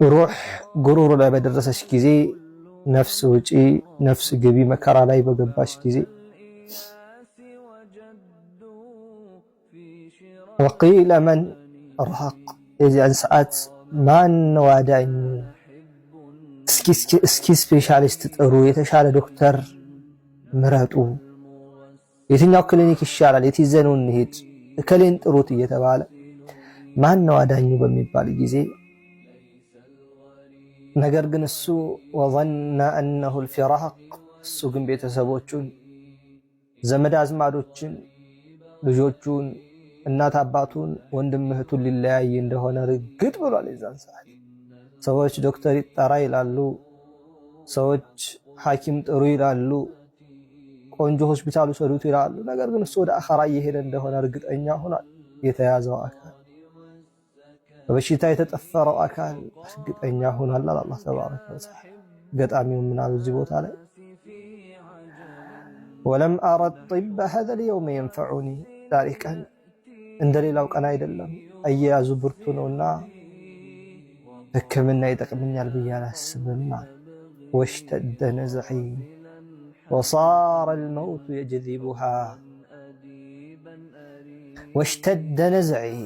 ሩህ ጉሮሮ ላይ በደረሰች ጊዜ፣ ነፍስ ውጪ ነፍስ ግቢ መከራ ላይ በገባች ጊዜ፣ وقيل من راق፣ የዚያን ሰዓት ማን ነው አዳኙ? እስኪ specialist ጥሩ፣ የተሻለ ዶክተር ምረጡ፣ የትኛው ክሊኒክ ይሻላል፣ የት ይዘነው እንሄድ፣ እከሌን ጥሩት እየተባለ ማን ነው አዳኙ በሚባል ጊዜ፣ ነገር ግን እሱ وظن أنه الفراق፣ እሱ ግን ቤተሰቦቹን፣ ዘመድ አዝማዶችን፣ ልጆቹን፣ እናት አባቱን፣ ወንድም እህቱን ሊለያይ እንደሆነ ርግጥ ብሏል። የዛን ሰዓት ሰዎች ዶክተር ይጠራ ይላሉ፣ ሰዎች ሐኪም ጥሩ ይላሉ፣ ቆንጆ ሆስፒታል ውሰዱት ይላሉ። ነገር ግን እሱ ወደ አኸራ እየሄደ እንደሆነ እርግጠኛ ሆኗል። የተያዘው አካል፣ በበሽታ የተጠፈረው አካል እርግጠኛ ሆኗል። አላህ تبارك وتعالى ገጣሚው ምን አሉ እዚህ ቦታ ላይ? ولم أر الطب هذا اليوم ينفعني፣ ዛሬ ቀን እንደሌላው ቀን አይደለም፣ አያያዙ ብርቱ ነውና ሕክምና ይጠቅመኛል ብዬ አላስብም። واشتد نزعي وصار الموت يجذبها፣ واشتد نزعي፣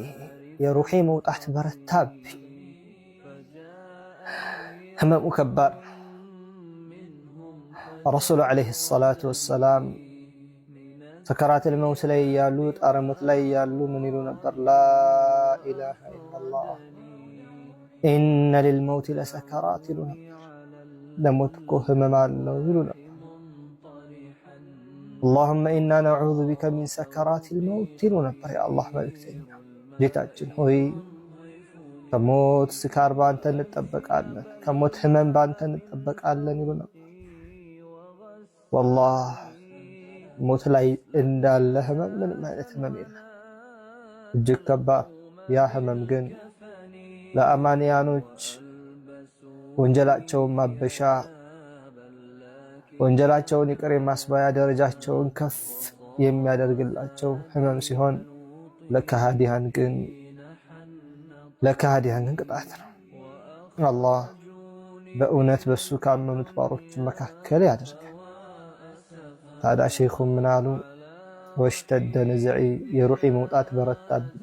የሩሔ መውጣት በረታብኝ። ህመሙ ከባድ። ረሱሉ عليه الصلاة والسلام سكرات الموت ላይ እያሉ፣ ጣረ ሞት ላይ እያሉ ምን ይሉ ነበር? لا إله إلا الله، إن للموت لسكرات ይሉ ነበር። ለሞት እኮ ህመም አለው ይሉ ነበር። اللهم إنا نعوذ بك من سكرات الموت ይሉ ነበር። የአላህ መልእክተኛ፣ ጌታችን ሆይ ከሞት ስካር ባንተ እንጠበቃለን፣ ከሞት ህመም ባንተ እንጠበቃለን ይሉ ነበር። ወላህ ሞት ላይ እንዳለ ህመም ምንም አይነት ህመም የለም። እጅግ ከባድ። ያ ህመም ግን ለአማንያኖች ወንጀላቸውን ማበሻ፣ ወንጀላቸውን ይቅር የማስባያ፣ ደረጃቸውን ከፍ የሚያደርግላቸው ህመም ሲሆን ለከሃዲያን ግን ቅጣት ነው። አላህ በእውነት በሱ ካመኑት ባሮች መካከል ያደርጋል። ታዲያ ሼኹ ምን አሉ? واشتد نزعي፣ የሩሒ መውጣት በረታብኝ።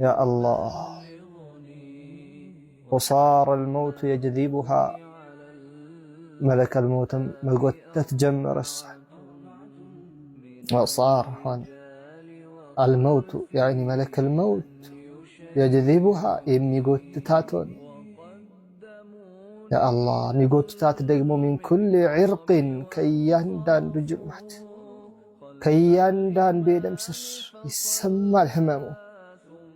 يا الله፣ وصار الموت يجذبها፣ መለከል ሞትም መጎተት ጀመረ። وصار ሆነ الموت يعني ملك الموت يجذبها፣ የሚጎትታት ሆነ። يا الله፣ የሚጎትታት ደግሞ من كل عرق፣ ከእያንዳንዱ ጅማት፣ ከእያንዳንዱ የደም ስር ይሰማል ህመሙ።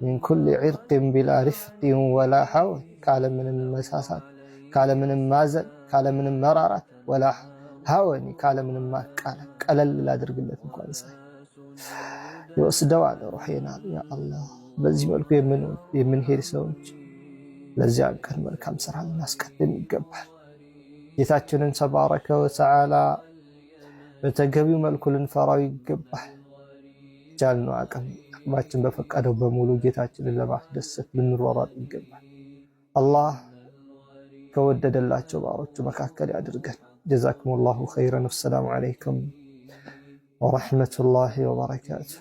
من كل عرق بلا رفق ولا هون፣ ካለምንም መሳሳት፣ ካለምንም ማዘን፣ ካለምንም መራራት፣ ولا هون፣ ካለምንም ማቃለል፣ ቀለል ላድርግለት እንኳን ሳይ ይወስደዋል ሩሄን አሉ። يا الله፣ በዚህ መልኩ የምንሄድ ሰዎች ለዚያን ቀን መልካም ስራ ልናስቀድም ይገባል። ጌታችንን تبارك وتعالى በተገቢው መልኩ ልንፈራው ይገባል። ቻልነው አቅም፣ አቅማችን በፈቀደው በሙሉ ጌታችንን ለማስደሰት ልንሯሯጥ ይገባል። አላህ ከወደደላቸው ባሮቹ መካከል ያድርገን። جزاكم الله خيرا። والسلام عليكم ورحمة الله وبركاته።